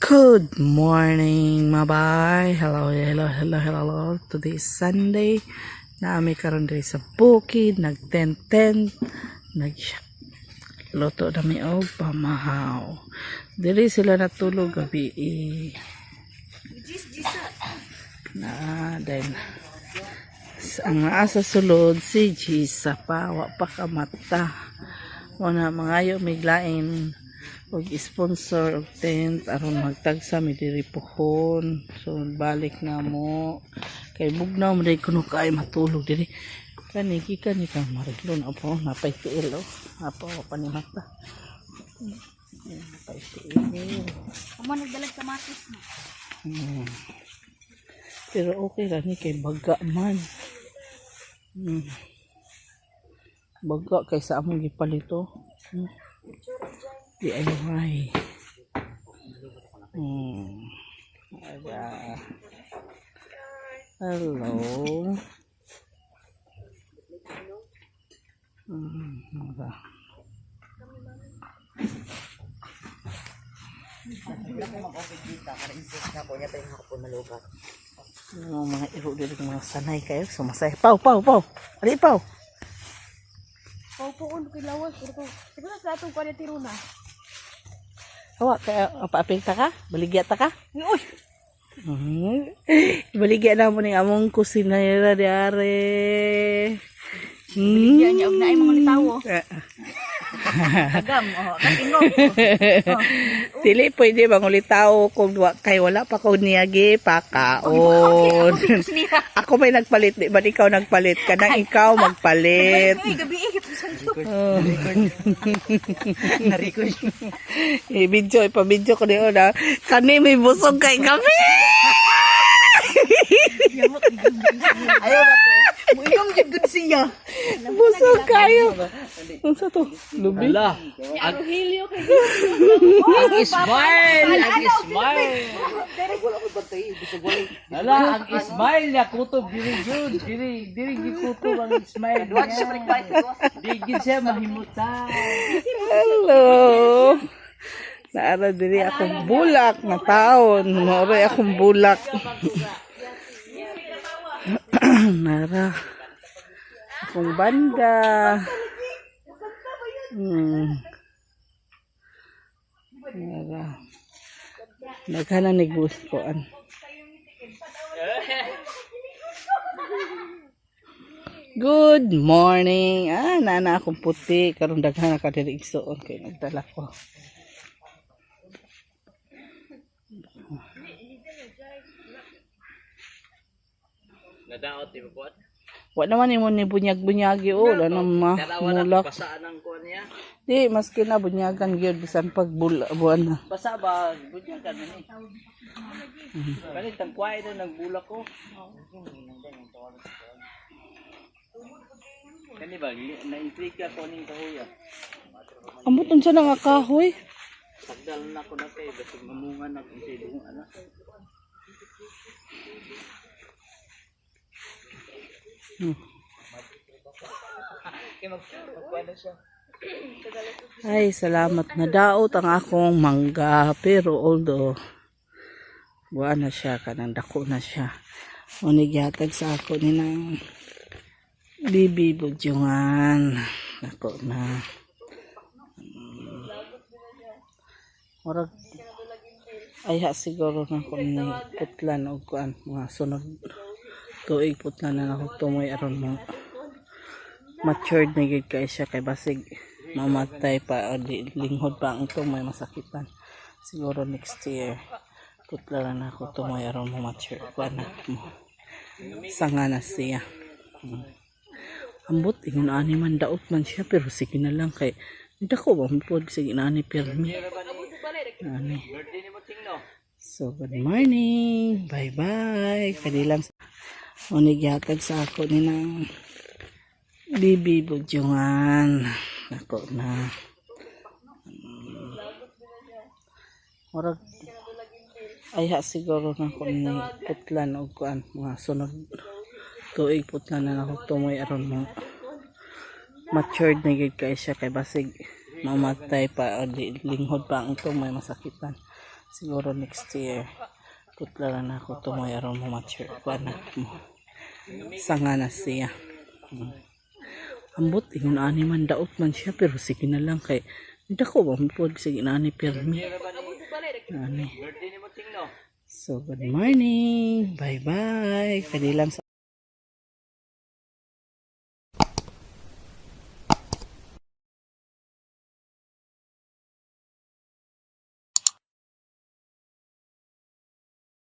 Good morning, mga bay. Hello, hello, hello, hello. Today is Sunday. Naa mi karon diri sa bukid, nag-tent-tent, nag luto na mi og pamahaw. Diri sila natulog gabi eh. Na then ang naa sa sulod si Gisa pa, wa pa kamata. Mao na mangayo mig lain og sponsor og tent aron magtagsa mi diri pohon. So balik na mo kay bugnaw man kuno kay matulog diri. Kani gikan ni kang Marilo na po, napay tiil oh. Apo pa ni mata. Napay tiil. Amo nagdalag kamatis na. Pero okay ra ni kay baga man. Baga kay sa among gipalito. DIY. Aga. Hello. Aga. Wala ko mag-open dito para improve na ko niya pa yung ako malugat. Yung mga iro diri, mga sanay kayo sumasay. Pau, pau, pau. Ali, pau. Pau po kay lawas pero ko. Siguro sa atong kuan tiro na. Hawa kaya paapil ta ka? Baligya ta ka? Uy. Baligya na mo ni among kusinera diare. Baligya niya og naay mga litawo. Agam oh, katingog. Dili pwede mangulitaw kung kay wala pa ko niyagi pakaon. Ako may nagpalit, di ba ikaw nagpalit? Kanang ikaw magpalit. Ay, gabi eh kitong Oh. I-video, ipa-video ko niyo na. Kani may busog kay kami. Ayaw ba te? Muinom jud gud siya. Busog kayo. Unsa to? Lubi? Ala, Ang Rogelio kay ang smile, ang smile. Ala, ang smile niya kutob diri jud, diri diri gikutob ang smile niya. Di gid siya mahimutan. Hello. Naara diri akong bulak na taon. Maoray akong bulak. Nara. Akong banda. Nara. Naghanan ni koan. Good morning. Ah, nana akong puti. Karon daghan na ka diri igsuon kay nagdala ko. Nadaot di ba po? Wa naman imo ni bunyag-bunyagi o, wala na ma mulak. Basa ang kuan niya. Di maski na bunyagan gyud bisan pag buwan na. Basa ba bunyagan man ni. Kani tangkway na nagbulak ko. Kani ba na-intriga ko ning kahoy ah. Amot unsa na nga kahoy? Tagdal na ko na kay basig mamunga na kung sa ilong anak. Ay, salamat na daot ang akong mangga. Pero although, buwan na siya, kanang dako na siya. Unigyatag sa ako ni nang bibi budyungan. Dako na. Murag, ay ha, siguro na ko ni putlan og kuan mga sunod tuig putlan na ako tumoy aron mo matured na gyud kay siya kay basig mamatay pa o di, linghod pa ang tumoy, masakitan. Siguro next year putla na ako tumoy aron mo mature kuan na mo sanga na siya. Ambot ingon ani man, daot man siya, pero sige na lang kay dako ba mo pod, sige na ani pirmi ani. Birthday ni mo ting no. So good morning, bye bye. Kanilang unigyatag sa ako ni nang bibi budyungan. Ako na. Murag ay ha, siguro na ko ni putlan og kuan mga sunod tuig putlan na ako tumoy aron mo matured na gyud kay siya kay basig mamatay pa o di, linghod pa ang tumoy, masakitan. Siguro next year putla lang na ako tumoy aron mo mature kuan na mo. Sanga na siya. Ambot ingon ani man, daot man siya, pero sige na lang kay dako ba man pod, sige na ani pirmi. Ani. Birthday ni mo, Ching, no? So good morning. Bye bye. Kadilang sa